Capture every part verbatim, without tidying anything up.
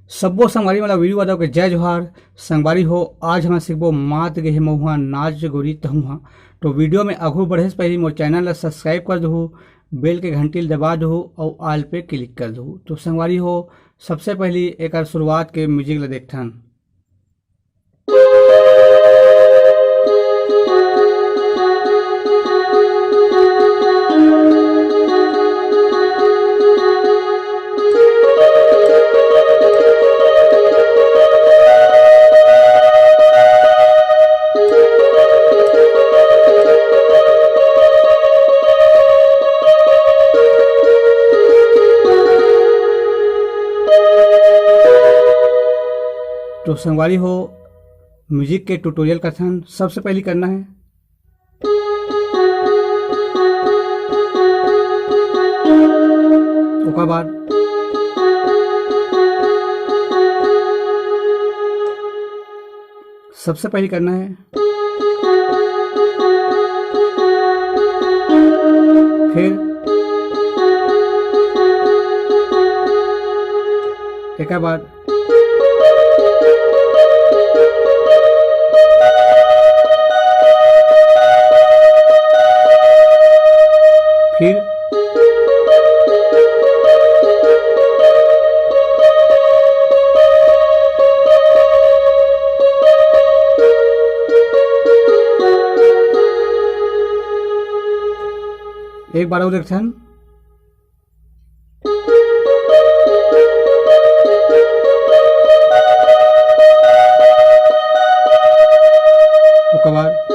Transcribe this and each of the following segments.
सब्बो संगवारी मन ला वीरू यादव के जय जोहार। संगवारी हो, आज हमन सीखबो मात गे हे महुआ नाच गोरी तहुआ। तो वीडियो में आघू बढ़े से पहले मोर चैनल ला सब्सक्राइब कर दहू, बेल के घंटी ला दबा दहू और ऑल पे क्लिक कर दहू। तो संगवारी हो, सबसे पहले एकर शुरुआत के म्यूजिक ला देखथन। तो संगवारी हो, म्यूजिक के ट्यूटोरियल कथन। सबसे पहले करना है, ओकर बाद सबसे पहले करना है, फिर एकर बाद फिर एक बार और देखथन। ओकर बाद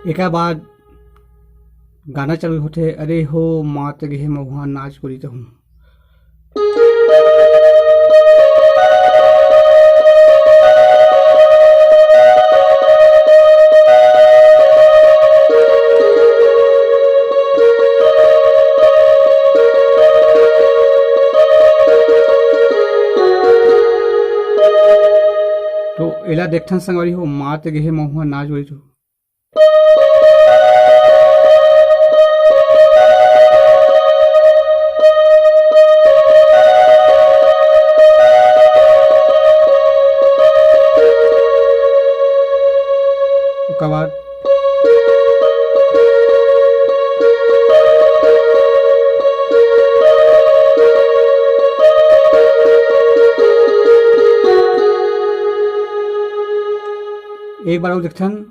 एकर बाद गाना चालू होथे, "अरे हो मात गे हे महुआ नाच गोरी तहूँ।" तो एला देखथन संगवारी हो, मात गे हे महुआ नाच गोरी तहूँ। ओकर बाद एक बार और देखथन।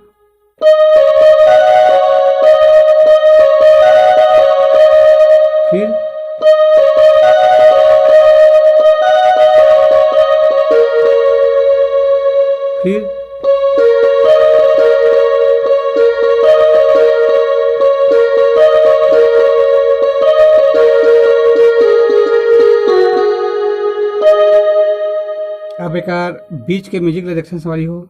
फिर, फिर अब एकर बीच के म्यूजिक ला देखथन संगवारी हो।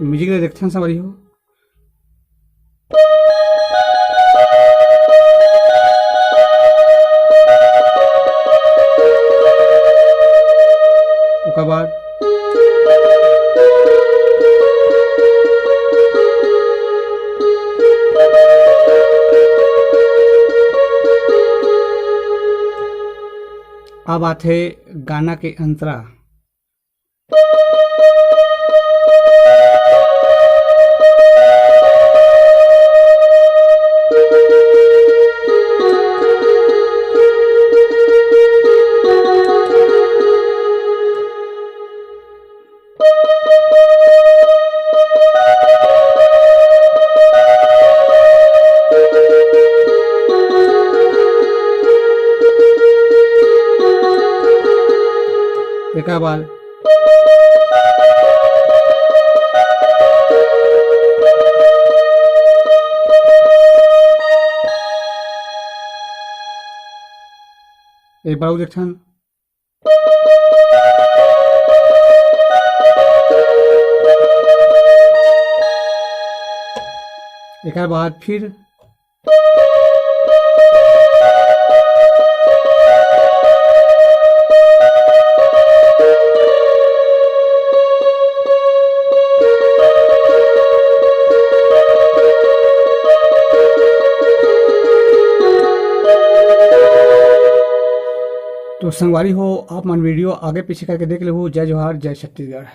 म्यूजिक ला देखथन संगवारी हो। ओकर बाद अब आथे गाना के अंतरा। एकर बाद एक बार अउ देखथन। एकर बाद फिर तो संगवारी हो, आप मन वीडियो आगे पीछे करके देख लेहू। जय जोहार, जय छत्तीसगढ़।